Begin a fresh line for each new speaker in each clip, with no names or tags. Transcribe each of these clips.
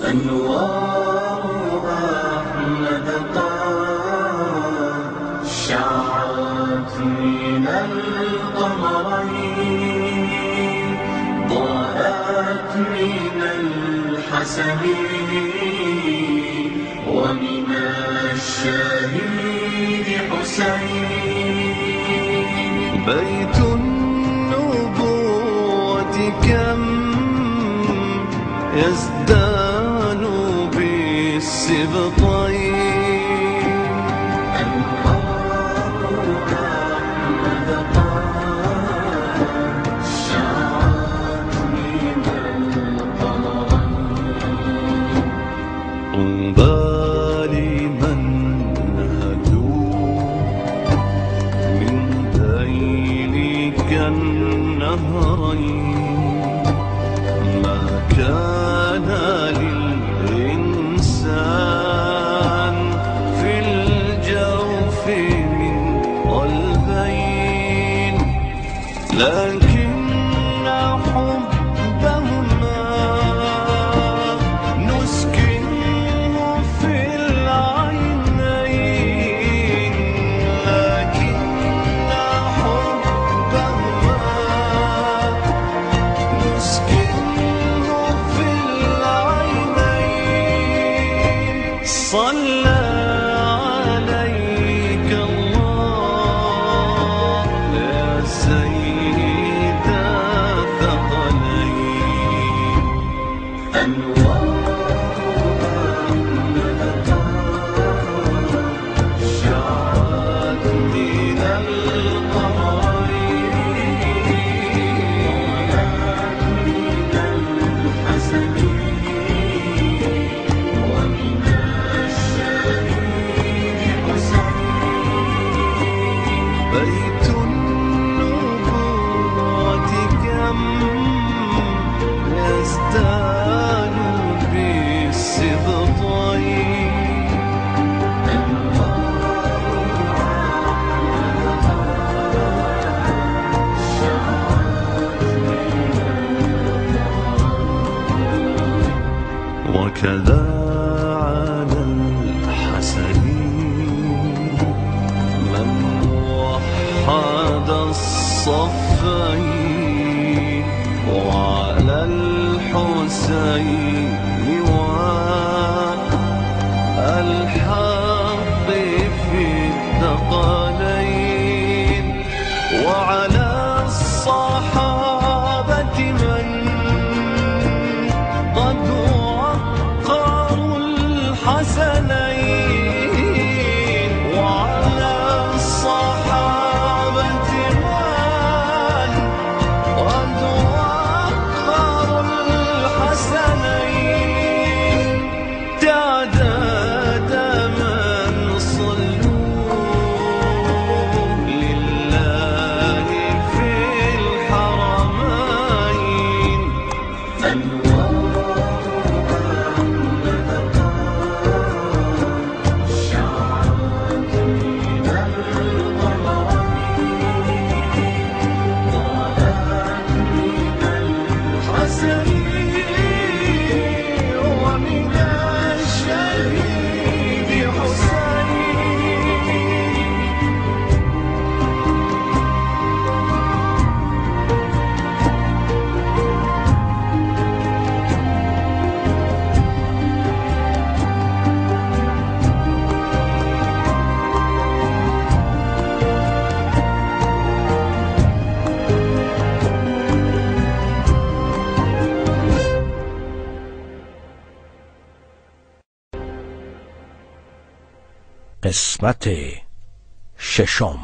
أنوار أحمد قد شعت من القمرين، ضاءت من الحسن ومن الشهيد حسين.
بيت النبوة كم يزدان بالسبطين،
أنوار أحمد قد شعت من القمرين.
طوبى لمن نهلوا من ذيلك النهرين، ما كان للإنسان في الجوف من قلبين، لكن حبهما نسكنه في العينين، لكن حبهما نسكنه في العينين. صلى عليك الله يا سيد الثقلين.
أنوار أحمد قد شعت
من القمرين،
من الحسن ومن الشهيد حسين.
بيت النبوة كم يزدان بالسبطين،
أنوار أحمد قد شعت من القمرين.
وكذا على الحسن من وحد الصفين، وعلى الحسين والحق في الثقلين، وعلى الصحابة من قد وقروا الحسنين، وعلى الصحابة من قد وقروا الحسنين. تعداد من صلوا لله في الحرمين.
أنوار أحمد قد شعت من القمرين، ضاءت من الحسن
ومن الشهيد حسين.
قسمت ششم.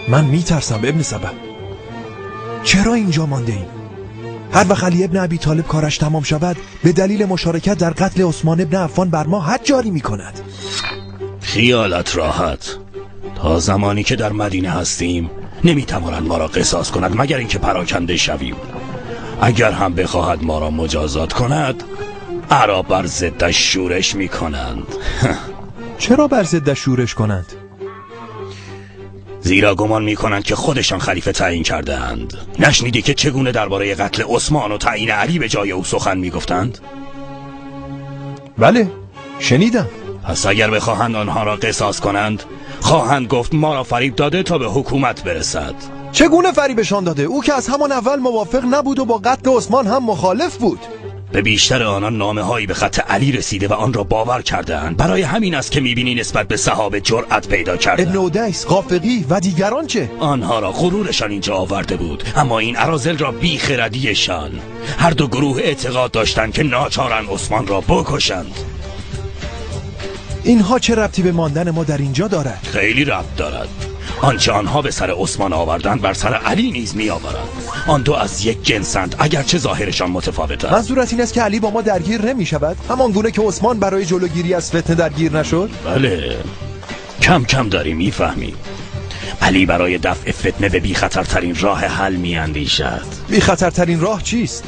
من میترسم ابن سبا. چرا اینجا مانده ایم؟ هر وقت علی ابن ابی طالب کارش تمام شود به دلیل مشارکت در قتل عثمان ابن عفان بر ما حد جاری میکند.
خیالت راحت، تا زمانی که در مدینه هستیم نمیتواند ما را قصاص کند مگر اینکه پراکنده شویم. اگر هم بخواهد ما را مجازات کند، عرب بر ضدش شورش میکنند.
چرا بر ضدش شورش کنند؟
زیرا گمان میکنند که خودشان خلیفه تعیین کردند. نشنیدی که چگونه درباره قتل عثمان و تعیین علی به جای او سخن میگفتند؟
بله شنیدم.
پس اگر بخواهند آنها را قصاص کنند، خواهند گفت ما را فریب داده تا به حکومت برسد.
چگونه فریبشان داده؟ او که از همان اول موافق نبود و با قتل عثمان هم مخالف بود.
به بیشتر آنان نامه هایی به خط علی رسیده و آن را باور کرده‌اند. برای همین است که میبینی نسبت به صحابه جرأت پیدا کردند.
ابن عدیس، غافقی و دیگران چه؟
آنها را غرورشان اینجا آورده بود، اما این اراذل را بیخردیشان. هر دو گروه اعتقاد داشتند که ناچارن عثمان را بکشند.
اینها چه ربطی به ماندن ما در اینجا دارد؟
خیلی ربط دارد. آنچه آنها به سر عثمان آوردند بر سر علی نیز می آورند. آن دو از یک جنسند اگرچه ظاهرشان متفاوت است.
منظورت این است که علی با ما درگیر نمی شود؟ همان گونه که عثمان برای جلوگیری از فتنه درگیر نشد؟
بله، کم کم داری میفهمی. علی برای دفع فتنه به بی خطرترین راه حل می اندیشد.
بی خطرترین راه چیست؟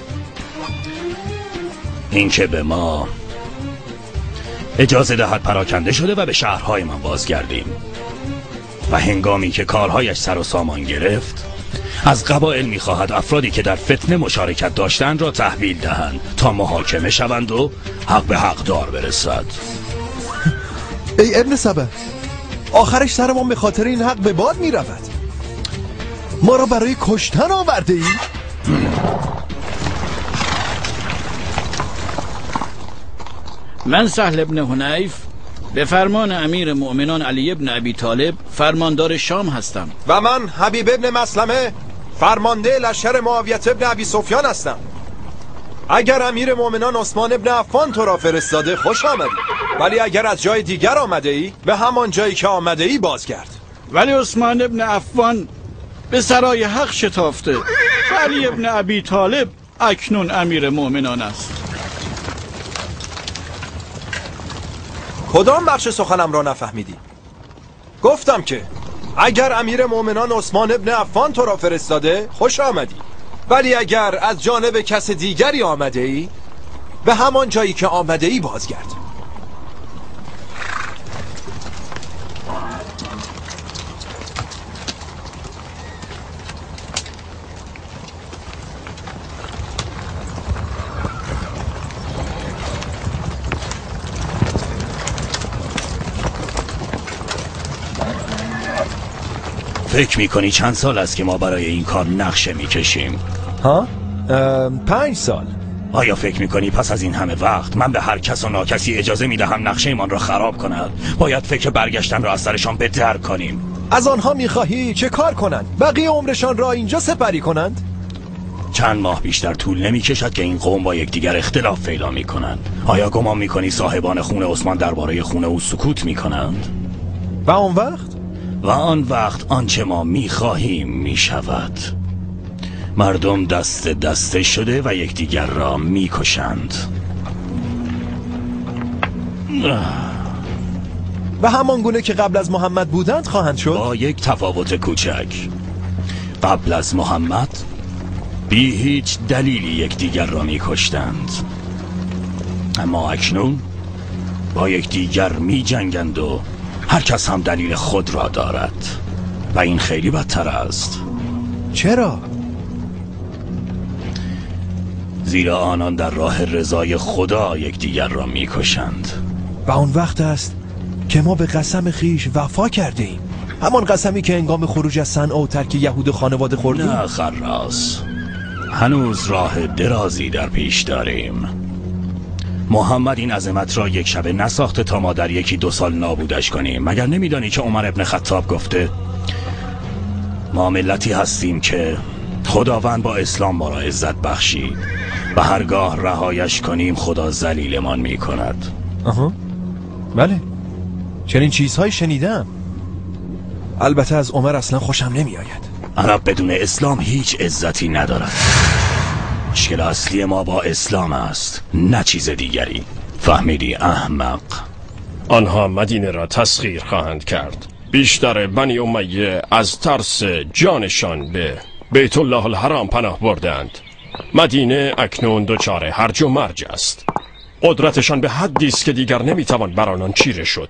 اینکه به ما اجازه دهد پراکنده شده و به شهرهایمان بازگردیم. و هنگامی که کارهایش سر و سامان گرفت، از قبایل میخواهد افرادی که در فتنه مشارکت داشتند را تحویل دهند تا محاکمه شوند و حق به حقدار برسد.
ای ابن سبا، آخرش سرمان به خاطر این حق به باد میرود. ما را برای کشتن آورده ای؟
من سهل ابن حنیف به فرمان امیر مؤمنان علی ابن ابی طالب فرماندار شام هستم.
و من حبیب ابن مسلمه فرمانده لشکر معاویت ابن ابی سفیان هستم. اگر امیر مؤمنان عثمان ابن عفان تو را فرستاده خوش آمدی، ولی اگر از جای دیگر آمده ای به همان جایی که آمده ای بازگرد.
ولی عثمان ابن عفان به سرای حق شتافته و علی ابن ابی طالب اکنون امیر مؤمنان است.
کدام بخش سخنم را نفهمیدی؟ گفتم که اگر امیر مؤمنان عثمان ابن عفان تو را فرستاده خوش آمدی، ولی اگر از جانب کس دیگری آمده ای به همان جایی که آمده ای بازگرد.
فکر میکنی چند سال است که ما برای این کار نقشه میکشیم؟
ها؟ 5 سال.
آیا فکر میکنی پس از این همه وقت من به هر کس و ناکسی اجازه میدهم نقشه ایمان را خراب کند؟ باید فکر برگشتن را از سرشان به در کنیم.
از آنها میخواهی چه کار کنند؟ بقیه عمرشان را اینجا سپری کنند؟
چند ماه بیشتر طول نمیکشد که این قوم با یکدیگر اختلاف پیدا میکنند. آیا گمان میکنی صاحبان خون عثمان درباره خون او سکوت میکنند؟
و آن وقت؟
و آن وقت آنچه ما میخواهیم میشود. مردم دست دسته شده و یکدیگر را میکشند.
و همان گونه که قبل از محمد بودند خواهند شد؟
با یک تفاوت کوچک. قبل از محمد بی هیچ دلیلی یکدیگر را میکشتند، اما اکنون با یکدیگر میجنگند و هر کس هم دلیل خود را دارد و این خیلی بدتر است.
چرا؟
زیرا آنان در راه رضای خدا یکدیگر را میکشند.
و آن وقت است که ما به قسم خیش وفا کرده ایم، همان قسمی که هنگام خروج از صنعا و ترک یهود خانواده خوردیم.
نه خراس، هنوز راه درازی در پیش داریم. محمد این عظمت را یک شبه نساخته تا ما در 1-2 سال نابودش کنیم. مگر نمیدانی که عمر ابن خطاب گفته ما ملتی هستیم که خداوند با اسلام ما را عزت بخشید و هرگاه رهایش کنیم خدا ذلیلمان میکند.
آها، بله، چنین چیزهایی شنیدم. البته از عمر اصلا خوشم نمی آید.
عرب بدون اسلام هیچ عزتی ندارد. مشکل اصلی ما با اسلام است، نه چیز دیگری. فهمیدی احمق؟
آنها مدینه را تسخیر خواهند کرد. بیشتر بنی امیه از ترس جانشان به بیت الله الحرام پناه بردند. مدینه اکنون دچار هرج و مرج است. قدرتشان به حدی است که دیگر نمیتوان بر آنان چیره شد.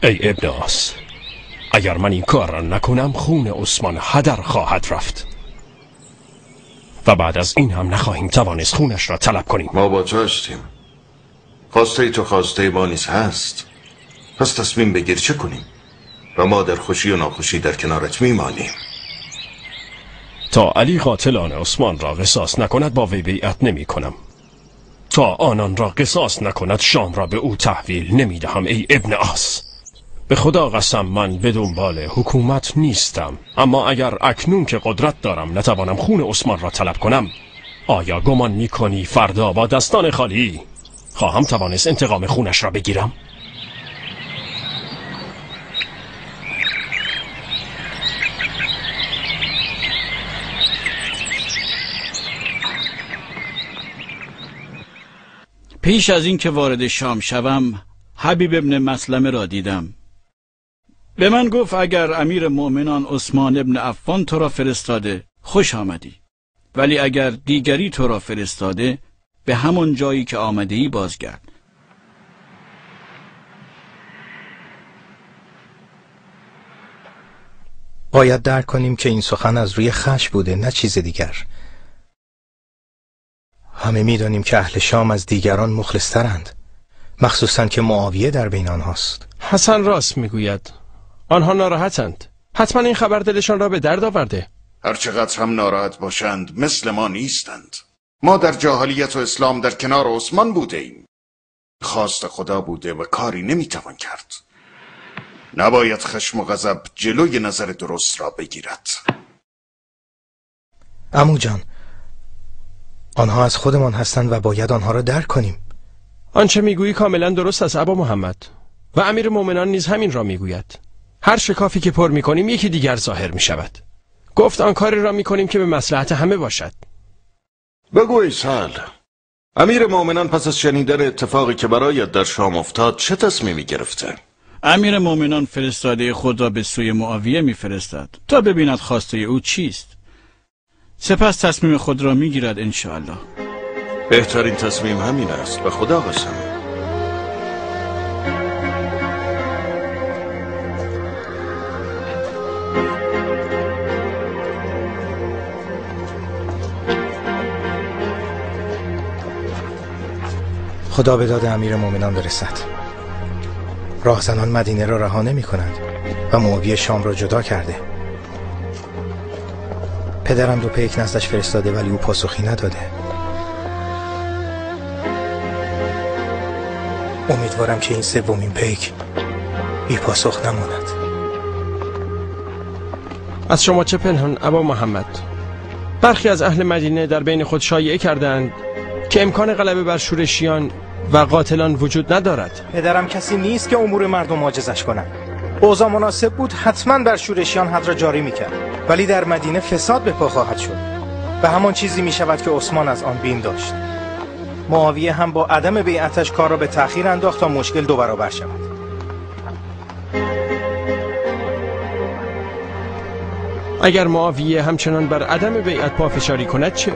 ای ابن عاص، اگر من این کار را نکنم خون عثمان هدر خواهد رفت و بعد از این هم نخواهیم توانست خونش را طلب کنیم.
ما با تو هستیم. خواسته تو خواسته ما نیز هست. پس تصمیم بگیر چه کنیم و ما در خوشی و ناخوشی در کنارت میمانیم.
تا علی قاتلان عثمان را قصاص نکند با وی بیعت نمی کنم. تا آنان را قصاص نکند شام را به او تحویل نمی دهم. ای ابن عاص، به خدا قسم من به دنبال حکومت نیستم، اما اگر اکنون که قدرت دارم نتوانم خون عثمان را طلب کنم، آیا گمان می کنی فردا با دستان خالی خواهم توانست انتقام خونش را بگیرم؟
پیش از این که وارد شام شوم حبیب ابن مسلمه را دیدم. به من گفت اگر امیر مؤمنان عثمان ابن عفان تو را فرستاده خوش آمدی، ولی اگر دیگری تو را فرستاده به همان جایی که آمده‌ای بازگرد.
باید درک کنیم که این سخن از روی خشم بوده، نه چیز دیگر. همه می‌دانیم که اهل شام از دیگران مخلص‌ترند، مخصوصاً که معاویه در بین آنهاست.
حسن راست میگوید. آنها ناراحتند. حتما این خبر دلشان را به درد آورده.
هرچقدر هم ناراحت باشند مثل ما نیستند. ما در جاهلیت و اسلام در کنار عثمان بوده ایم. خواست خدا بوده و کاری نمیتوان کرد. نباید خشم و غضب جلوی نظر درست را بگیرد.
عمو جان، آنها از خودمان هستند و باید آنها را درک کنیم.
آنچه میگویی کاملا درست است ابا محمد، و امیر مؤمنان نیز همین را میگوید. هر شکافی که پر میکنیم یکی دیگر ظاهر میشود. گفت آن کاری را میکنیم که به مصلحت همه باشد.
بگو ای سهل، امیر مؤمنان پس از شنیدن اتفاقی که برایت در شام افتاد چه تصمیمی گرفته؟
امیر مؤمنان فرستاده خود را به سوی معاویه میفرستد تا ببیند خواسته او چیست. سپس تصمیم خود را میگیرد انشاءالله.
بهترین تصمیم همین است، به خدا قسم.
خدا به داد امیر مؤمنان برسد. راهزنان مدینه را رها نمی کنند و معاویه شام را جدا کرده. پدرم 2 پیک نزدش فرستاده ولی او پاسخی نداده. امیدوارم که این 3مین پیک بی پاسخ نماند.
از شما چه پنهان ابا محمد؟ برخی از اهل مدینه در بین خود شایعه کردند که امکان غلبه بر شورشیان و قاتلان وجود ندارد.
پدرم کسی نیست که امور مردم عاجزش کند. اوضاع مناسب بود حتما بر شورشیان حد را جاری میکرد، ولی در مدینه فساد به پا خواهد شد و همان چیزی میشود که عثمان از آن بیم داشت. معاویه هم با عدم بیعتش کار را به تأخیر انداخت تا مشکل 2 برابر شود.
اگر معاویه همچنان بر عدم بیعت پافشاری کند چه؟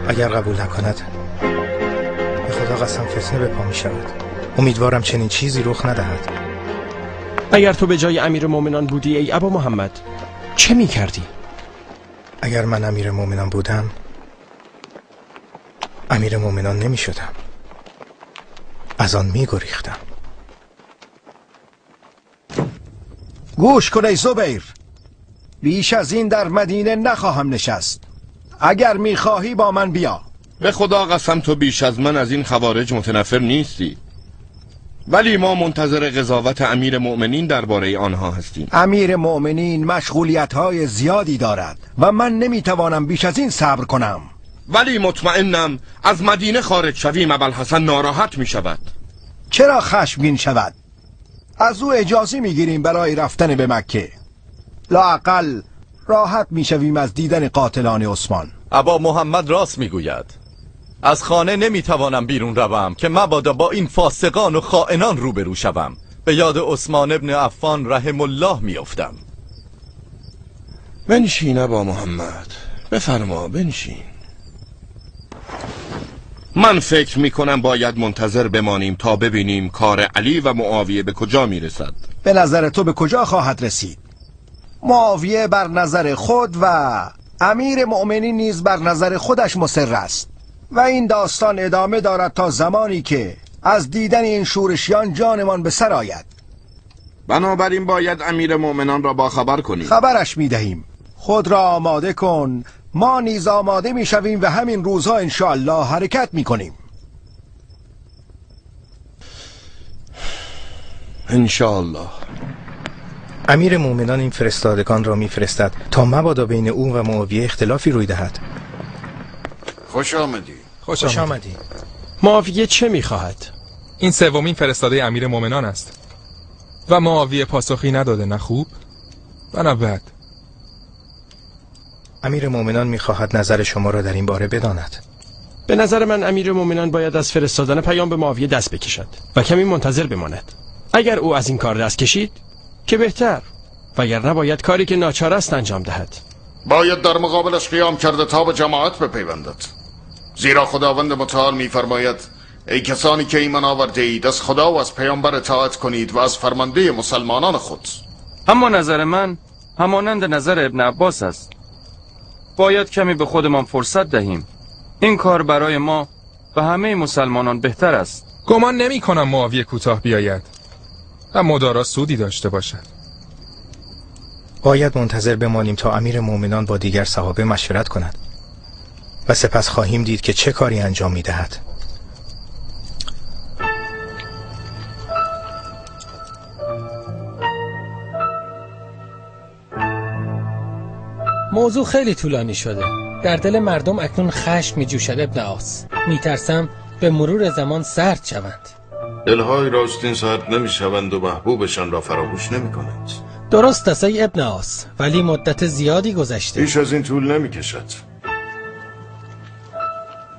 اگر قبول نکند به خدا قسم فتنه به پا می شود. امیدوارم چنین چیزی رخ ندهد.
اگر تو به جای امیر مؤمنان بودی ای ابا محمد چه می کردی؟
اگر من امیر مؤمنان بودم امیر مؤمنان نمی شدم. از آن می گریختم.
گوش کن ای زبیر، بیش از این در مدینه نخواهم نشست. اگر میخواهی با من بیا.
به خدا قسم تو بیش از من از این خوارج متنفر نیستی، ولی ما منتظر قضاوت امیر مؤمنین درباره آنها هستیم.
امیر مؤمنین مشغولیت‌های زیادی دارد و من نمیتوانم بیش از این صبر کنم.
ولی مطمئنم از مدینه خارج شویم ابوالحسن ناراحت می شود.
چرا خشمگین شود؟ از او اجازه میگیریم برای رفتن به مکه. لااقل راحت میشویم از دیدن قاتلان عثمان.
ابا محمد راست میگوید. از خانه نمیتوانم بیرون روم که مبادا با این فاسقان و خائنان روبرو شوم. به یاد عثمان ابن عفان رحم الله میافتم.
بنشین ابا محمد، بفرما بنشین. من فکر میکنم باید منتظر بمانیم تا ببینیم کار علی و معاویه به کجا میرسد.
به نظر تو به کجا خواهد رسید؟ معاویه بر نظر خود و امیر مؤمنین نیز بر نظر خودش مصر است و این داستان ادامه دارد تا زمانی که از دیدن این شورشیان جانمان به سر آید.
بنابراین باید امیر مؤمنان را با خبر کنیم.
خبرش میدهیم. خود را آماده کن، ما نیز آماده میشویم و همین روزها انشاءالله حرکت میکنیم.
انشاءالله.
امیر مؤمنان این فرستادگان را میفرستد تا مبادا بین او و معاویه اختلافی روی دهد.
خوش آمدی.
خوش آمدی.
معاویه چه میخواهد؟
این سومین فرستاده امیر مؤمنان است و معاویه پاسخی نداده، نه خوب و نه بد.
امیر مؤمنان میخواهد نظر شما را در این باره بداند.
به نظر من امیر مؤمنان باید از فرستادن پیام به معاویه دست بکشد و کمی منتظر بماند. اگر او از این کار دست کشید که بهتر، وگرنه باید کاری که ناچار است انجام دهد.
باید در مقابلش قیام کرده تا به جماعت بپیوندد، زیرا خداوند متعال میفرماید ای کسانی که ایمان آورده اید از خدا و از پیامبر اطاعت کنید و از فرمانده مسلمانان خود.
اما نظر من همانند نظر ابن عباس است. باید کمی به خودمان فرصت دهیم. این کار برای ما و همه مسلمانان بهتر است.
گمان نمی کنم معاویه کوتاه بیاید و مدارا سودی داشته باشد.
باید منتظر بمانیم تا امیر مؤمنان با دیگر صحابه مشورت کند و سپس خواهیم دید که چه کاری انجام می دهد.
موضوع خیلی طولانی شده. در دل مردم اکنون خشم می جوشد ابن عاص. می ترسم به مرور زمان سرد شوند.
دلهای راستین سرد نمی شوند و محبوبشان را فراموش نمی کنند.
درست است ای ابن عاص، ولی مدت زیادی گذشته.
بیش از این طول نمی کشد،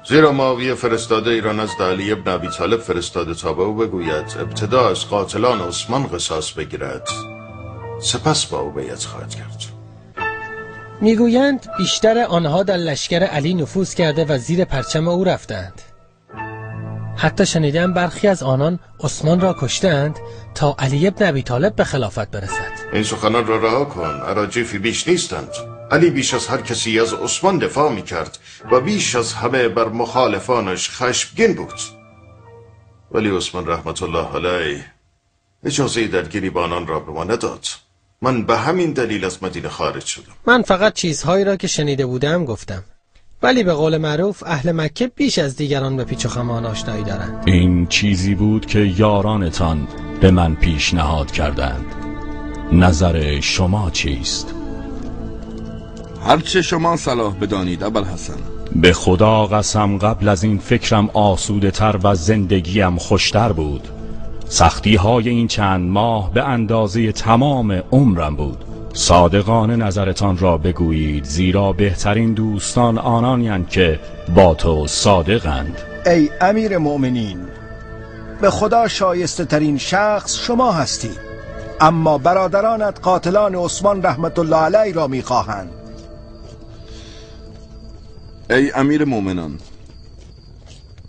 زیرا معاویه فرستاده ایران از علی ابن ابی طالب فرستاده تا به او بگوید ابتدا از قاتلان عثمان قصاص بگیرد، سپس با او بیعت خواهد کرد.
میگویند بیشتر آنها در لشکر علی نفوذ کرده و زیر پرچم او رفتند. حتی شنیدم برخی از آنان عثمان را کشتند تا علی ابن ابی طالب به خلافت برسد.
این سخنان را رها کن، اراجیفی بیش نیستند. علی بیش از هر کسی از عثمان دفاع میکرد و بیش از همه بر مخالفانش خشمگین بود، ولی عثمان رحمت الله علیه اجازه درگیری با آنان را به ما نداد. من به همین دلیل از مدینه خارج شدم.
من فقط چیزهایی را که شنیده بودم گفتم، ولی به قول معروف اهل مکه بیش از دیگران به پیچ و خم آن آشنایی دارند.
این چیزی بود که یارانتان به من پیشنهاد کردند. نظر شما چیست؟
هرچه شما صلاح بدانید ابوالحسن.
به خدا قسم قبل از این فکرم آسوده تر و زندگیم خوشتر بود. سختی های این چند ماه به اندازه تمام عمرم بود. صادقانه نظرتان را بگویید، زیرا بهترین دوستان آنانی‌اند که با تو صادقند.
ای امیر مؤمنین، به خدا شایسته ترین شخص شما هستید، اما برادرانت قاتلان عثمان رحمت الله علیه را میخواهند.
ای امیر مؤمنان،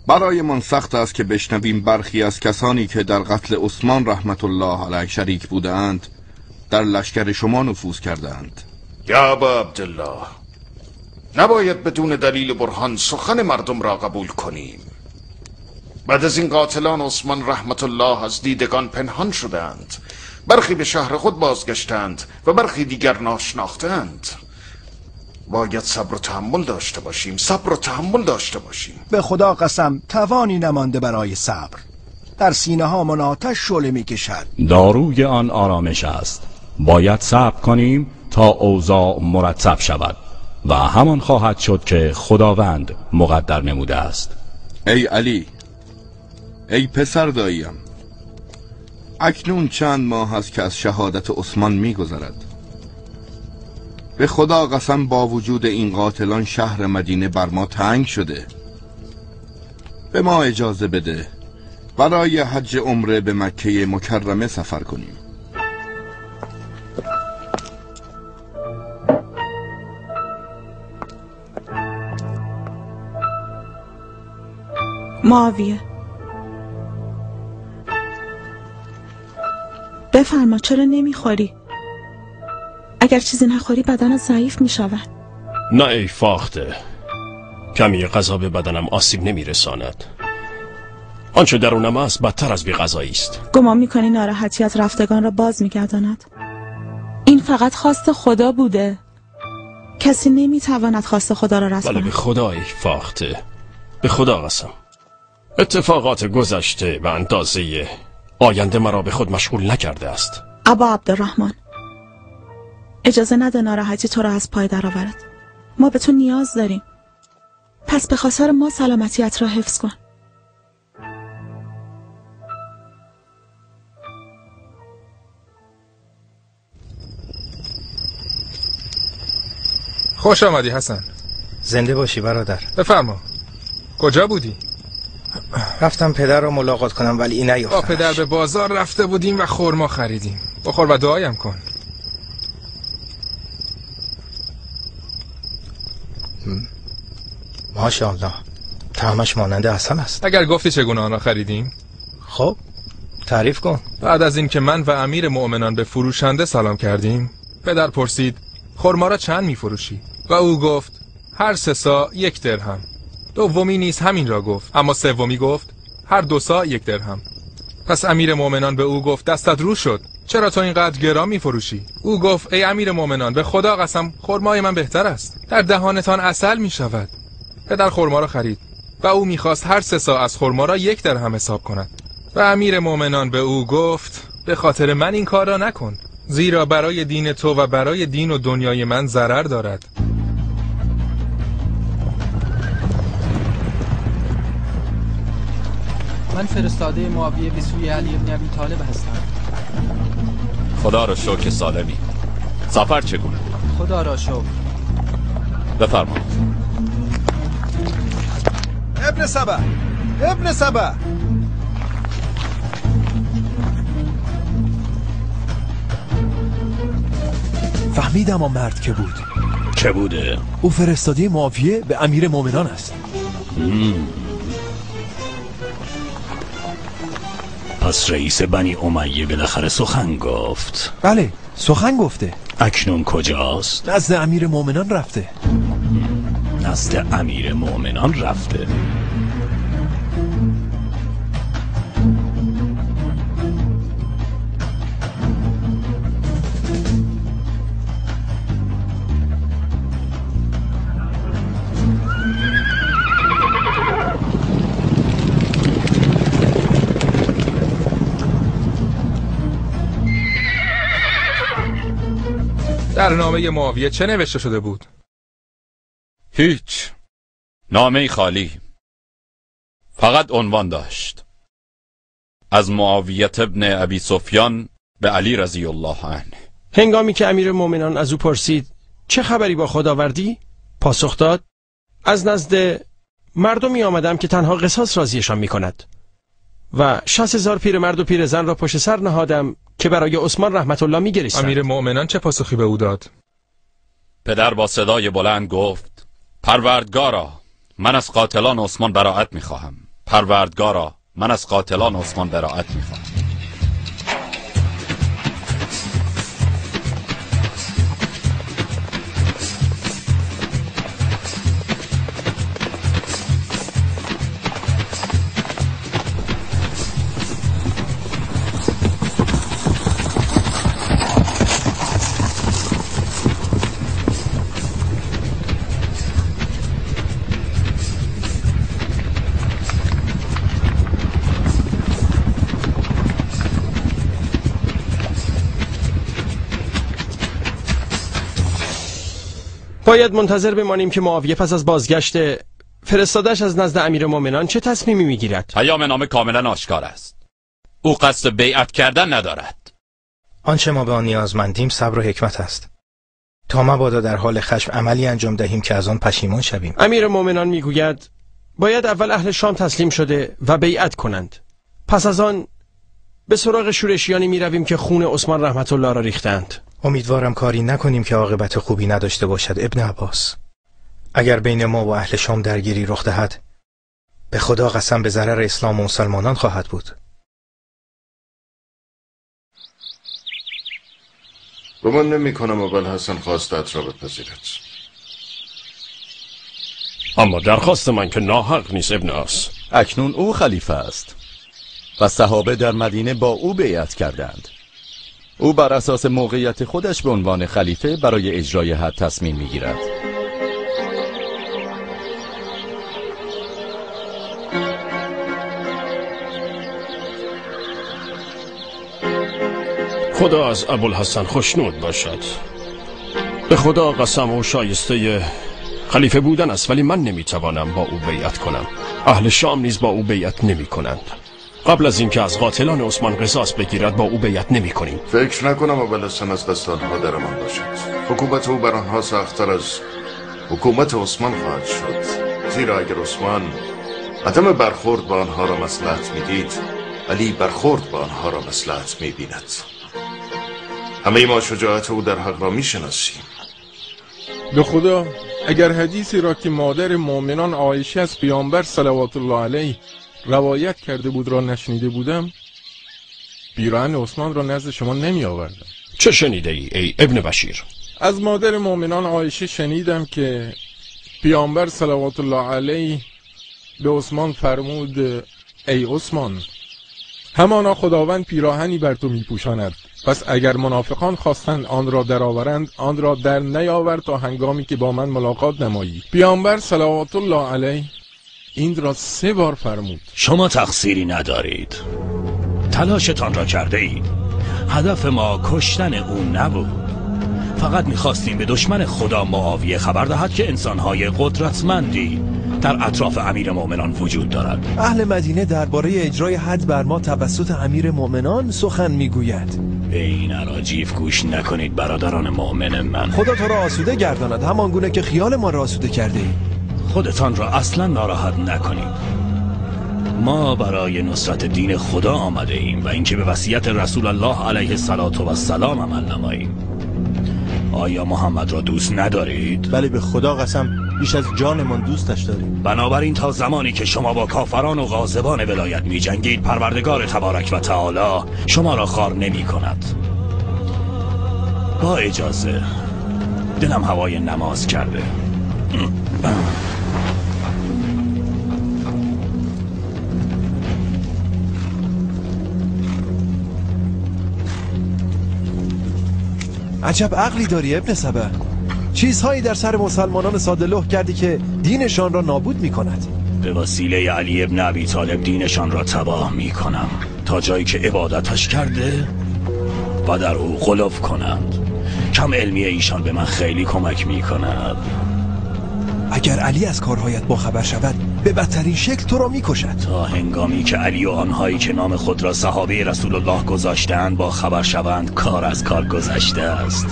برای من سخت است که بشنویم برخی از کسانی که در قتل عثمان رحمت الله علیه شریک بودند در لشکر شما نفوذ کردند.
یا ابا عبدالله، نباید بدون دلیل برهان سخن مردم را قبول کنیم. بعد از این قاتلان عثمان رحمت الله از دیدگان پنهان شدند، برخی به شهر خود بازگشتند و برخی دیگر ناشناختند. باید صبر و تحمل داشته باشیم، صبر و تحمل داشته باشیم.
به خدا قسم توانی نمانده برای صبر. در سینه ها من آتش شعله می کشد.
داروی آن آرامش است. باید صبر کنیم تا اوضاع مرتب شود و همان خواهد شد که خداوند مقدر نموده است.
ای علی، ای پسر داییم، اکنون چند ماه است که از شهادت عثمان میگذرد. به خدا قسم با وجود این قاتلان شهر مدینه بر ما تنگ شده. به ما اجازه بده برای حج عمره به مکه مکرمه سفر کنیم.
معاویه، بفرما، چرا نمیخوری؟ اگر چیزی نخوری بدنت ضعیف میشود.
نه ای فاخته، کمی غذا به بدنم آسیب نمیرساند. آنچه درونم است بدتر از بی‌غذایی است.
گمان میکنی ناراحتیت رفتگان را باز میگرداند؟ این فقط خواست خدا بوده. کسی نمیتواند خواست خدا را رد
بله
کند.
به خدا ای فاخته، به خدا قسم، اتفاقات گذشته به اندازه آینده مرا به خود مشغول نکرده است.
ابا عبدالرحمن، اجازه نده ناراحتی تو را از پای درآورد. ما به تو نیاز داریم. پس به خاطر ما سلامتیت را حفظ کن.
خوش آمدی حسن.
زنده باشی برادر.
بفرما. کجا بودی؟
رفتم پدر را ملاقات کنم ولی نیافتم.
با پدر به بازار رفته بودیم و خرما خریدیم. بخور و دعایم کن.
ماشاءالله، طعمش مانند عسل است.
اگر گفتی چگونه آن را خریدیم؟
خب تعریف کن.
بعد از اینکه من و امیر مؤمنان به فروشنده سلام کردیم، پدر پرسید خرما را چند میفروشی؟ و او گفت هر 3 صاع 1 درهم. دومی نیز همین را گفت، اما سومی گفت هر 2 صاع 1 درهم. پس امیر مؤمنان به او گفت دستت رو شد، چرا تو اینقدر گران میفروشی؟ او گفت ای امیر مؤمنان، به خدا قسم خرمای من بهتر است، در دهانتان عسل میشود. پدر خرما را خرید و او میخواست هر 3 صاع از خرما را 1 درهم حساب کند. و امیر مؤمنان به او گفت به خاطر من این کار را نکن، زیرا برای دین تو و برای دین و دنیای من ضرر دارد.
من فرستاده معاویه به سوی علی ابن ابی طالب هستم.
خدا را شکر سالمی. سفر چگونه بود؟
خدا را شکر.
بفرما.
ابن سبا، ابن سبا.
فهمیدم آن مرد که بود.
چه بوده؟
او فرستاده معاویه به امیر مؤمنان است.
پس رئیس بنی امیه بالاخره سخن گفت.
بله سخن گفته.
اکنون کجاست؟
نزد امیر مؤمنان رفته.
نزد امیر مؤمنان رفته.
در نامه معاویه چه نوشته شده بود؟
هیچ. نامه خالی. فقط عنوان داشت. از معاویه ابن ابی سفیان به علی رضی الله عنه.
هنگامی که امیر مؤمنان از او پرسید چه خبری با خود آوردی؟ پاسخ داد از نزد مردمی آمدم که تنها قصاص راضیشان می کند و 60,000 پیرمرد و پیرزن را پشت سر نهادم که برای عثمان رحمت الله می گریستند.
امیر مؤمنان چه پاسخی به او داد؟
پدر با صدای بلند گفت پروردگارا من از قاتلان عثمان براءت می خواهم. پروردگارا من از قاتلان عثمان براءت می خواهم.
باید منتظر بمانیم که معاویه پس از بازگشت فرستادش از نزد امیر مؤمنان چه تصمیمی میگیرد.
پیام نامه کاملا آشکار است. او قصد بیعت کردن ندارد.
آنچه ما به آن نیازمندیم صبر و حکمت است، تا مبادا در حال خشم عملی انجام دهیم که از آن پشیمان شویم.
امیر مؤمنان میگوید باید اول اهل شام تسلیم شده و بیعت کنند، پس از آن به سراغ شورشیانی میرویم که خون عثمان رحمت الله را ریختند.
امیدوارم کاری نکنیم که عاقبت خوبی نداشته باشد ابن عباس. اگر بین ما و اهل شام درگیری رخ دهد، به خدا قسم به ضرر اسلام و مسلمانان خواهد بود.
گمان نمی کنم ابوالحسن خواستت را بپذیرد.
اما درخواست من که ناحق نیست ابن عاص.
اکنون او خلیفه است و صحابه در مدینه با او بیعت کردند. او بر اساس موقعیت خودش به عنوان خلیفه برای اجرای حد تصمیم میگیرد.
خدا از ابوالحسن خوشنود باشد. به خدا قسم او شایسته خلیفه بودن است، ولی من نمیتوانم با او بیعت کنم. اهل شام نیز با او بیعت نمی کنند. قبل از اینکه از قاتلان عثمان قصاص بگیرد با او بیعت نمی کنیم.
فکر نکنم ابوالحسن از دست آنها در امان باشد. حکومت او بر آنها سخت‌تر از حکومت عثمان خواهد شد، زیرا اگر عثمان عدم برخورد با آنها را مصلحت میدید، علی برخورد با آنها را مصلحت میبیند. همه ما شجاعت او در حق را میشناسیم.
به خدا اگر حدیثی را که مادر مؤمنان عایشه از پیامبر صلوات الله علیه روایت کرده بود را نشنیده بودم، پیراهن عثمان را نزد شما نمی آوردم.
چه شنیده ای ای ابن بشیر؟
از مادر مؤمنان عایشه شنیدم که پیامبر صلوات الله علیه به عثمان فرمود: ای عثمان، همانا خداوند پیراهنی بر تو میپوشاند، پس اگر منافقان خواستند آن را درآورند، آن را در نیاور تا هنگامی که با من ملاقات نمایی. پیامبر صلوات الله علیه این را 3 بار فرمود.
شما تقصیری ندارید، تلاشتان را کرده اید. هدف ما کشتن او نبود، فقط میخواستیم به دشمن خدا معاویه خبر دهد که انسانهای قدرتمندی در اطراف امیر مؤمنان وجود دارد.
اهل مدینه درباره اجرای حد بر ما توسط امیر مؤمنان سخن میگوید.
به این اراجیف گوش نکنید برادران مؤمن من.
خدا تو را آسوده گرداند همان گونه که خیال ما را آسوده کرده ای.
خودتان را اصلا ناراحت نکنید. ما برای نصرت دین خدا آمده ایم و اینکه به وصیت رسول الله علیه الصلاة و السلام عمل نماییم. آیا محمد را دوست ندارید؟
بله، به خدا قسم بیش از جانمان دوستش داریم.
بنابراین تا زمانی که شما با کافران و غاضبان ولایت می جنگید، پروردگار تبارک و تعالی شما را خوار نمی کند. با اجازه، دلم هوای نماز کرده.
عجب عقلی داری ابن سبأ. چیزهایی در سر مسلمانان ساده لوح کردی که دینشان را نابود می کند.
به وسیله علی ابن ابی طالب دینشان را تباه می کنم، تا جایی که عبادتش کرده و در او غلو کنند. کم علمی ایشان به من خیلی کمک می کند.
اگر علی از کارهایت با خبر شود به بدترین شکل تو را می کشد.
تا هنگامی که علی و آنهایی که نام خود را صحابه رسول الله گذاشتند با خبر شوند، کار از کار گذشته است.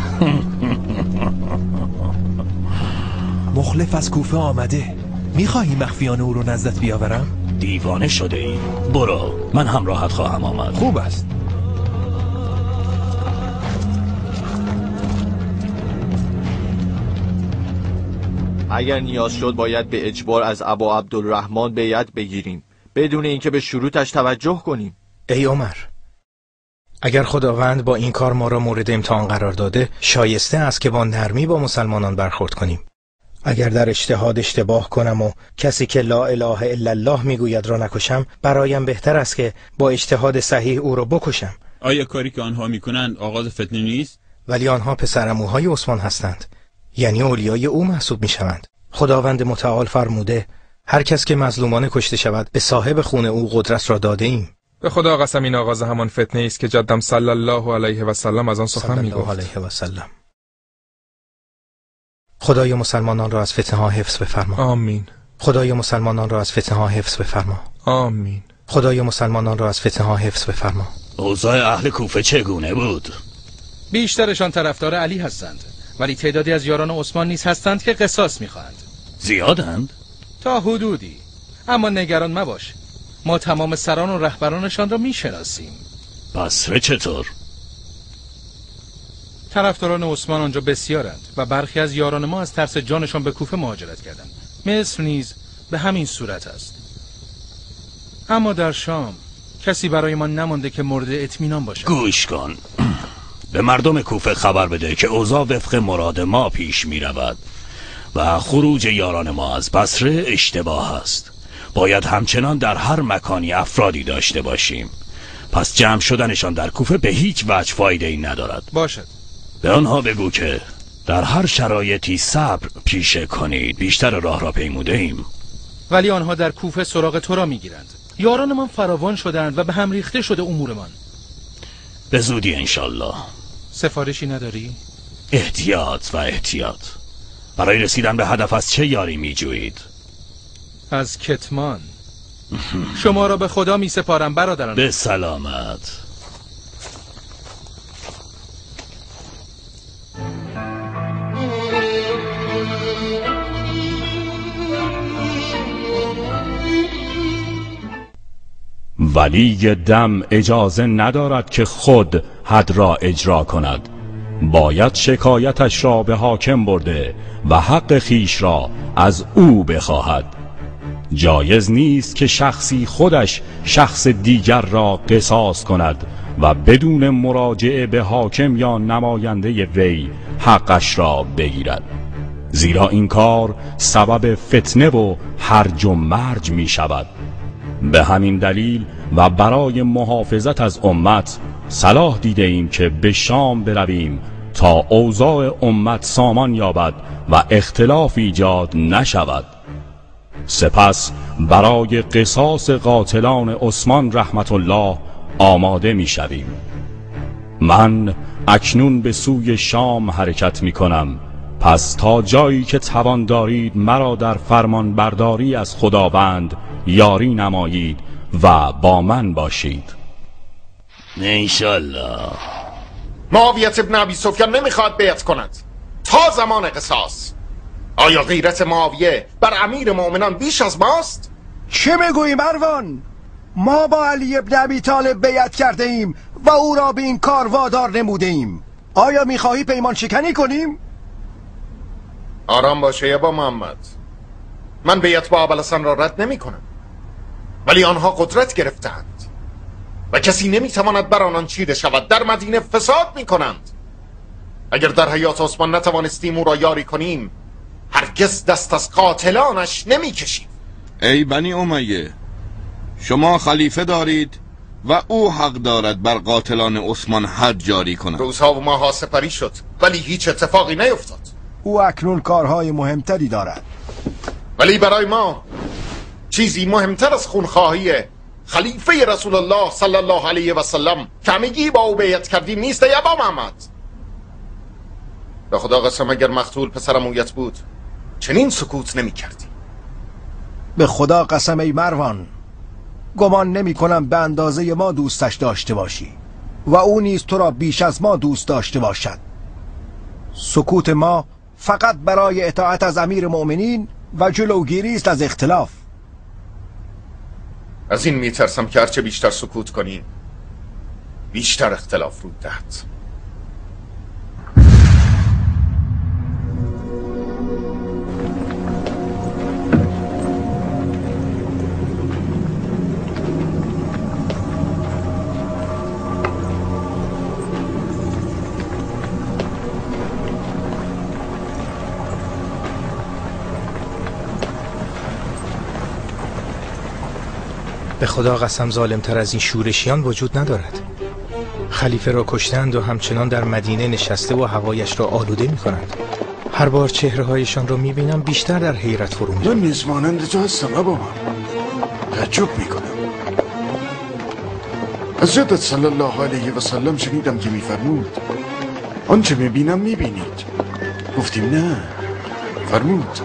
مخلف از کوفه آمده، میخواهی مخفیانه او رو نزدت بیاورم؟
دیوانه شده ای؟ برو، من هم راحت خواهم آمد.
خوب است.
اگر نیاز شد باید به اجبار از ابا عبدالرحمن بیعت بگیریم، بدون اینکه به شروطش توجه کنیم.
ای عمر، اگر خداوند با این کار ما را مورد امتحان قرار داده، شایسته است که با نرمی با مسلمانان برخورد کنیم. اگر در اجتهاد اشتباه کنم و کسی که لا اله الا الله میگوید را نکشم، برایم بهتر است که با اجتهاد صحیح او را بکشم.
آیا کاری که آنها میکنند آغاز فتنه نیست؟
ولی آنها پسرعموهای عثمان هستند، یعنی اولیای او محسوب میشوند. خداوند متعال فرموده هر کس که مظلومانه کشته شود به صاحب خون او قدرت را داده ایم.
به خدا قسم این آغاز همان فتنه است که جدم صلی الله علیه و سلم از آن سخن میگفت.
علیه و سلم. خدای مسلمانان را از فتنه ها حفظ بفرما.
آمین.
خدای مسلمانان را از فتنه ها حفظ بفرما.
آمین.
خدای مسلمانان را از فتنه ها حفظ بفرما.
اوضاع اهل کوفه چگونه بود؟
بیشترشان طرفدار علی هستند، ولی تعدادی از یاران عثمان نیز هستند که قصاص میخواهند.
زیادند؟
تا حدودی، اما نگران مباش، ما تمام سران و رهبرانشان را میشناسیم.
بصره چطور؟
طرفداران عثمان آنجا بسیارند و برخی از یاران ما از ترس جانشان به کوفه مهاجرت کردند. مصر نیز به همین صورت است. اما در شام کسی برای ما نمانده که مورد اطمینان باشد.
گوش کن، به مردم کوفه خبر بده که اوضاع وفق مراد ما پیش می رود و خروج یاران ما از بصره اشتباه است. باید همچنان در هر مکانی افرادی داشته باشیم. پس جمع شدنشان در کوفه به هیچ وجه فایده ای ندارد.
باشد.
به آنها بگو که در هر شرایطی صبر پیشه کنید. بیشتر راه را پیموده ایم.
ولی آنها در کوفه سراغ تو را میگیرند. یارانمان فراوان شدند و به هم ریخته شده امورمان.
به زودی انشالله.
سفارشی نداری؟
احتیاط و احتیاط. برای رسیدن به هدف از چه یاری میجویید؟
از کتمان. شما را به خدا می سپارم برادران.
به سلامت. ولی دم اجازه ندارد که خود حد را اجرا کند. باید شکایتش را به حاکم برده و حق خیش را از او بخواهد. جایز نیست که شخصی خودش شخص دیگر را قصاص کند و بدون مراجعه به حاکم یا نماینده وی حقش را بگیرد، زیرا این کار سبب فتنه و هرج و مرج می شود. به همین دلیل و برای محافظت از امت صلاح دیده ایم که به شام برویم تا اوضاع امت سامان یابد و اختلاف ایجاد نشود. سپس برای قصاص قاتلان عثمان رحمت الله آماده می شویم. من اکنون به سوی شام حرکت می کنم، پس تا جایی که توان دارید مرا در فرمان برداری از خداوند یاری نمایید و با من باشید. انشالله.
معاویت ابن ابی سفیان نمیخواد بیعت کند تا زمان قصاص. آیا غیرت معاویه بر امیر مؤمنان بیش از ماست؟
چه میگویی مروان؟ ما با علی ابن ابی طالب بیعت کرده ایم و او را به این کار وادار نموده ایم. آیا میخواهی پیمان شکنی کنیم؟
آرام باشه یا با محمد، من بیعت با ابوالحسن را رد نمی کنم، ولی آنها قدرت گرفتند و کسی نمیتواند بر آنان چیره شود. در مدینه فساد میکنند. اگر در حیات عثمان نتوانستیم او را یاری کنیم، هرگز دست از قاتلانش نمیکشیم.
ای بنی امیه، شما خلیفه دارید و او حق دارد بر قاتلان عثمان حد جاری کند.
روزها و ماهها سپری شد ولی هیچ اتفاقی نیفتاد.
او اکنون کارهای مهمتری دارد.
ولی برای ما چیزی مهمتر از خونخواهی خلیفه رسول الله صلی الله علیه و سلم که همگی با او بیعت کردیم نیست. ای ابا محمد، به خدا قسم اگر مقتول پسرعمویت بود چنین سکوت نمی کردی.
به خدا قسم ای مروان، گمان نمی کنم به اندازه ما دوستش داشته باشی و او نیز تو را بیش از ما دوست داشته باشد. سکوت ما فقط برای اطاعت از امیر مؤمنین و جلوگیری است از اختلاف.
از این میترسم که هرچه بیشتر سکوت کنیم بیشتر اختلاف رو دهد.
به خدا قسم ظالمتر از این شورشیان وجود ندارد. خلیفه را کشتند و همچنان در مدینه نشسته و هوایش را آلوده می کنند. هر بار چهره هایشان را می بینم بیشتر در حیرت فرو می
من نیز مانند تو هستم ابا، تعجب می کنم. از جدت صلی الله علیه و سلم شنیدم که می فرمود آنچه می بینم می بینید. گفتیم نه. فرمود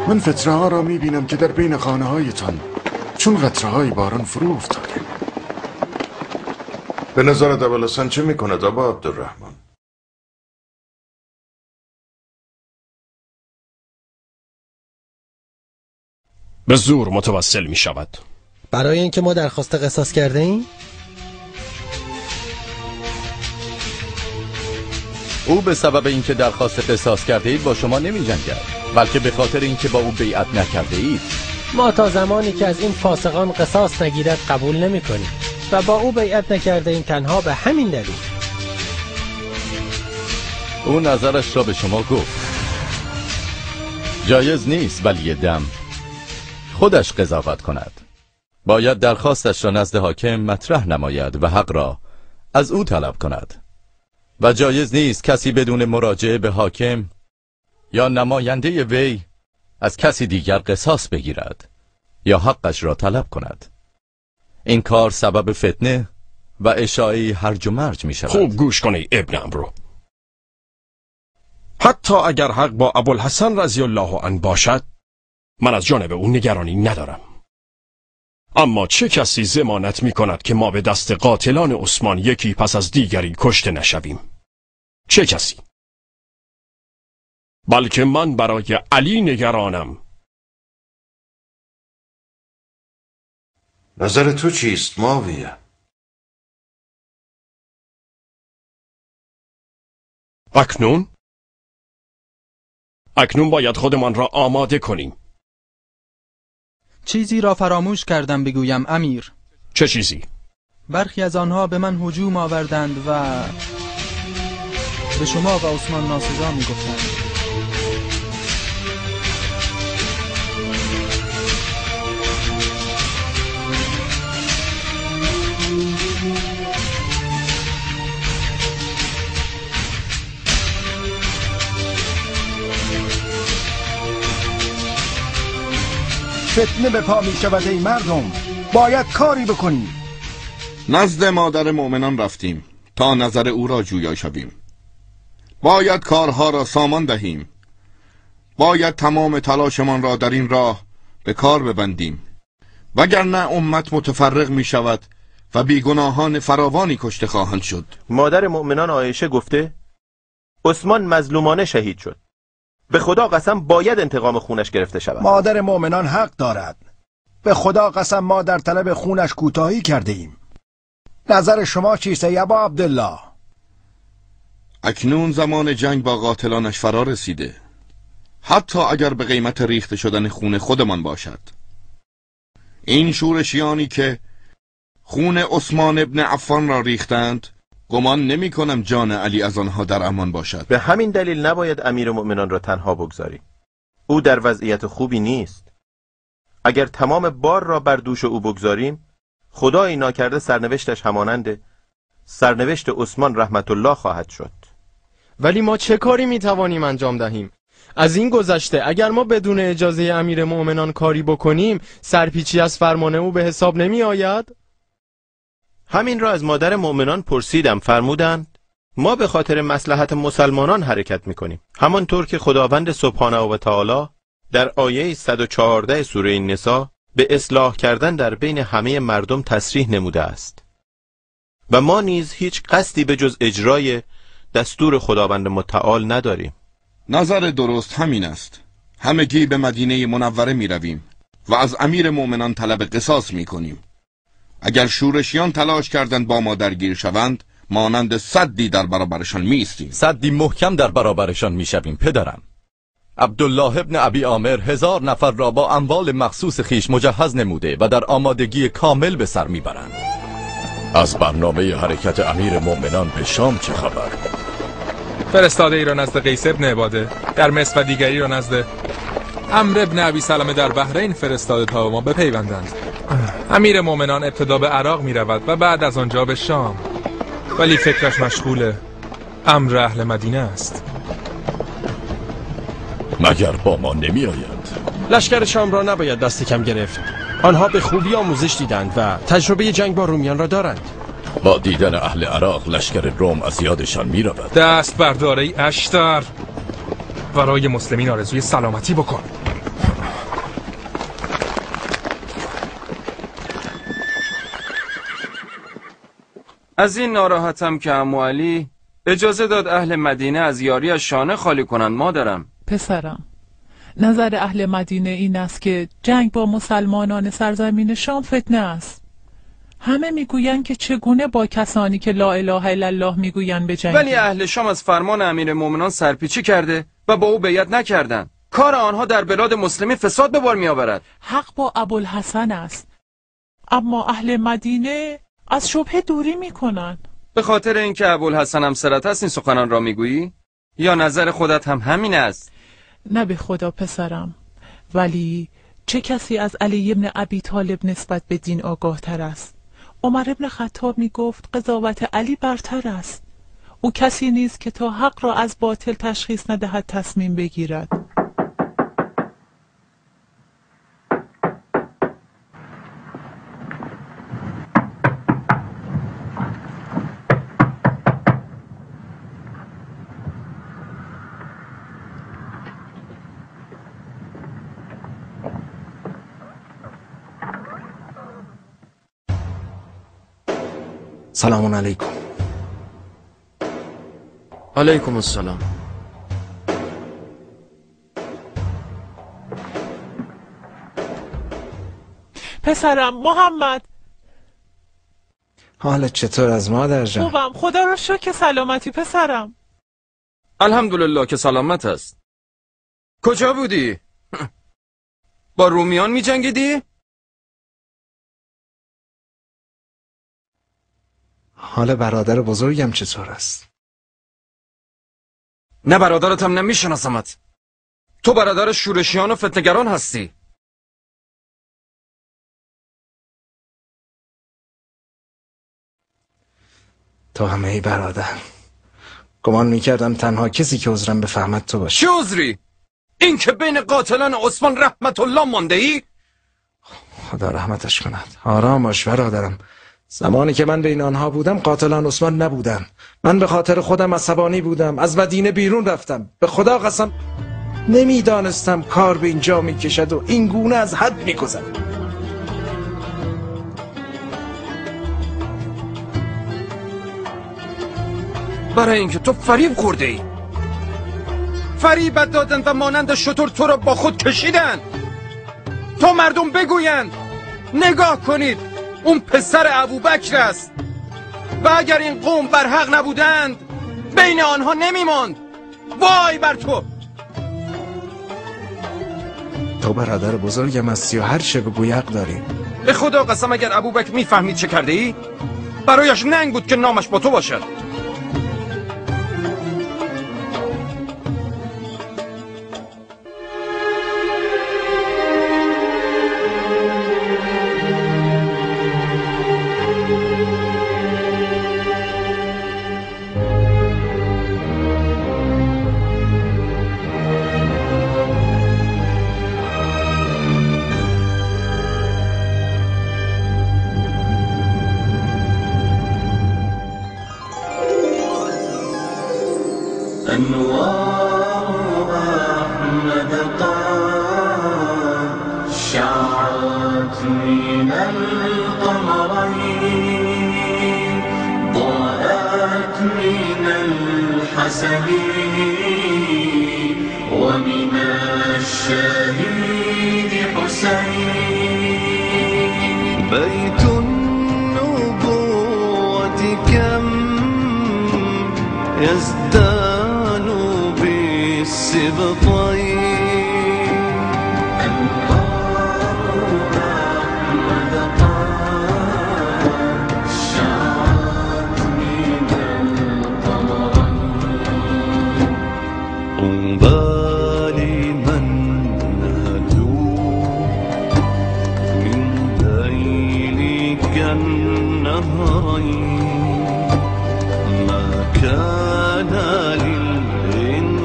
من فتنه ها را می بینم که در بین خانه هایتان چون قطره های باران فرو افتادیم. به نظرت ابوالحسن چه میکند ابا عبدالرحمن؟
به زور متوسل می شود.
برای اینکه ما درخواست قصاص کرده ایم؟
او به سبب اینکه درخواست قصاص کرده اید با شما نمی جنگد، بلکه به خاطر اینکه با او بیعت نکرده اید.
ما تا زمانی که از این فاسقان قصاص نگیرد قبول نمی کنیم و با او بیعت نکرده ایم تنها به همین دلیل.
او نظرش را به شما گفت. جایز نیست ولی دم خودش قضاوت کند. باید درخواستش را نزد حاکم مطرح نماید و حق را از او طلب کند. و جایز نیست کسی بدون مراجعه به حاکم یا نماینده وی از کسی دیگر قصاص بگیرد یا حقش را طلب کند. این کار سبب فتنه و اشاعه هرج و مرج می شود.
خوب گوش کنی ابن عمرو، حتی اگر حق با ابوالحسن رضی الله عنه باشد من از جانب او نگرانی ندارم. اما چه کسی ضمانت می کند که ما به دست قاتلان عثمان یکی پس از دیگری کشته نشویم؟ چه کسی؟ بلکه من برای علی نگرانم.
نظر تو چیست معاویه؟
اکنون باید خودمان را آماده کنیم.
چیزی را فراموش کردم بگویم امیر.
چه چیزی؟
برخی از آنها به من هجوم آوردند و به شما و عثمان ناسزا می گفتند.
فتنه به پا می شود ای مردم، باید کاری بکنیم.
نزد مادر مؤمنان رفتیم تا نظر او را جویا شویم. باید کارها را سامان دهیم. باید تمام تلاشمان را در این راه به کار ببندیم، وگرنه امت متفرق می شود و بیگناهان فراوانی کشته خواهند شد.
مادر مؤمنان عایشه گفته عثمان مظلومانه شهید شد. به خدا قسم باید انتقام خونش گرفته شود.
مادر مؤمنان حق دارد. به خدا قسم ما در طلب خونش کوتاهی کرده ایم. نظر شما چیست ای ابا عبدالله؟
اکنون زمان جنگ با قاتلانش فرا رسیده، حتی اگر به قیمت ریخته شدن خون خودمان باشد. این شورشیانی که خون عثمان ابن عفان را ریختند، گمان نمی کنم جان علی از آنها در امان باشد.
به همین دلیل نباید امیر مؤمنان را تنها بگذاریم. او در وضعیت خوبی نیست. اگر تمام بار را بر دوش او بگذاریم، خدایی ناکرده سرنوشتش همانند سرنوشت عثمان رحمت الله خواهد شد.
ولی ما چه کاری می توانیم انجام دهیم؟ از این گذشته اگر ما بدون اجازه امیر مؤمنان کاری بکنیم، سرپیچی از فرمان او به حساب نمی آید؟
همین را از مادر مؤمنان پرسیدم. فرمودند ما به خاطر مصلحت مسلمانان حرکت میکنیم، همانطور که خداوند سبحانه و تعالی در آیه 114 سوره نساء به اصلاح کردن در بین همه مردم تصریح نموده است. و ما نیز هیچ قصدی به جز اجرای دستور خداوند متعال نداریم.
نظر درست همین است. همگی به مدینه منوره می رویم و از امیر مؤمنان طلب قصاص می کنیم. اگر شورشیان تلاش کردند با ما درگیر شوند، مانند سدی در برابرشان می ایستیم.
سدی محکم در برابرشان می شویم پدرم. عبدالله ابن ابی عامر 1000 نفر را با اموال مخصوص خیش مجهز نموده و در آمادگی کامل به سر میبرند. از برنامه حرکت امیر مؤمنان به شام چه خبر؟
فرستاده ای را نزد قیس ابن عباده در مصر و دیگری را نزد عمرو ابن ابی سلمه در بحرین فرستاده تا ما بپیوندند. امیر مؤمنان ابتدا به عراق می رود و بعد از آنجا به شام، ولی فکرش مشغول امر اهل مدینه است.
مگر با ما نمی آید؟
لشکر شام را نباید دست کم گرفت. آنها به خوبی آموزش دیدند و تجربه جنگ با رومیان را دارند.
با دیدن اهل عراق لشکر روم از یادشان می رود.
دست بردار ای اشتر، برای مسلمین آرزوی سلامتی بکن.
از این ناراحتم که عمو علی اجازه داد اهل مدینه از یاری شانه خالی کنند مادرم.
پسرم، نظر اهل مدینه این است که جنگ با مسلمانان سرزمین شام فتنه است. همه میگویند که چگونه با کسانی که لا اله الا الله میگویند بجنگیم.
ولی اهل شام از فرمان امیر مومنان سرپیچی کرده و با او بیعت نکردند. کار آنها در بلاد مسلمین فساد به بار میآورد.
حق با ابوالحسن است، اما اهل مدینه از شبهه دوری میکنند.
به خاطر اینکه ابوالحسن همسرت است این سخنان را میگویی؟ یا نظر خودت هم همین است؟
نه به خدا پسرم، ولی چه کسی از علی ابن ابی طالب نسبت به دین آگاه تر است؟ عمر ابن خطاب میگفت قضاوت علی برتر است. او کسی نیست که تا حق را از باطل تشخیص ندهد تصمیم بگیرد.
سلام علیکم.
علیکم السلام.
پسرم محمد،
حالت چطور از مادر جان؟
خوبم، خدا رو شکر سلامتی پسرم.
الحمدلله که سلامت است. کجا بودی؟ با رومیان می جنگیدی؟
حال برادر بزرگم چطور است؟
نه برادرتم نمیشناسمت. تو برادر شورشیان و فتنه‌گران هستی.
تو همه ای برادر. گمان میکردم تنها کسی که عذرم بفهمد تو باشی.
چه عذری؟ این که بین قاتلان عثمان رحمت الله مانده ای؟
خدا رحمتش کند. آرام باش برادرم. زمانی که من بین آنها بودم قاتلان عثمان نبودم. من به خاطر خودم عصبانی بودم. از مدینه بیرون رفتم. به خدا قسم نمیدانستم کار به اینجا میکشد و این گونه از حد میگذرد.
برای اینکه تو فریب خورده ای. فریبت دادند و مانند شتر تو را با خود کشیدند. تا مردم بگویند نگاه کنید اون پسر ابوبکر است، و اگر این قوم بر حق نبودند بین آنها نمیماند. وای بر تو!
تو برادر بزرگم هستی و هر چه بگویی حق داری.
به خدا قسم اگر ابوبکر میفهمید چه کرده ای، برایش ننگ بود که نامش با تو باشد.
ما كان للإنسان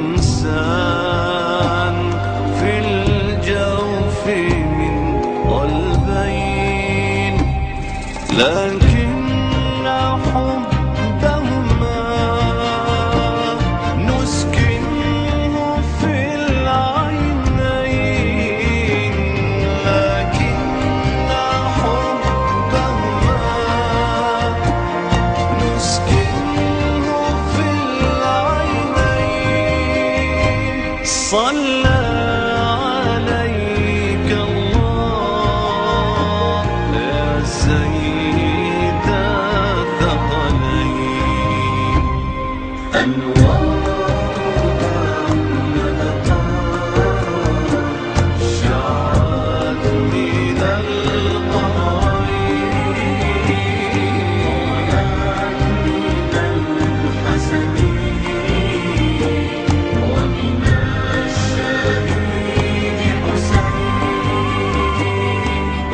صلى عليك الله يا سيد الثقلين. أنوار شعت من القمرين، طلعت من الحسن ومن الشهيد حسين.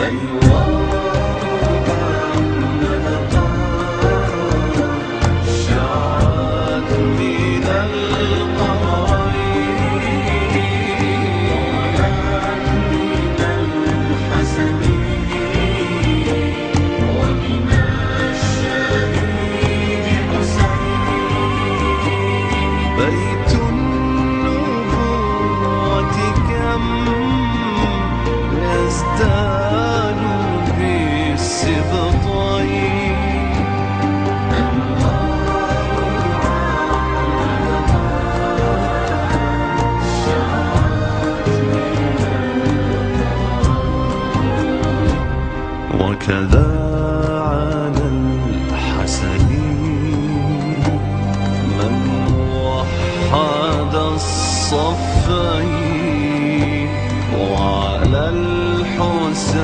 أنوار شعت من القمرين، طلعت من الحسن ومن الشهيد حسين. بيت النبوة كم يزدان بالسبطين. وكذا على الحسن من وحد الصفين، وعلى الحسين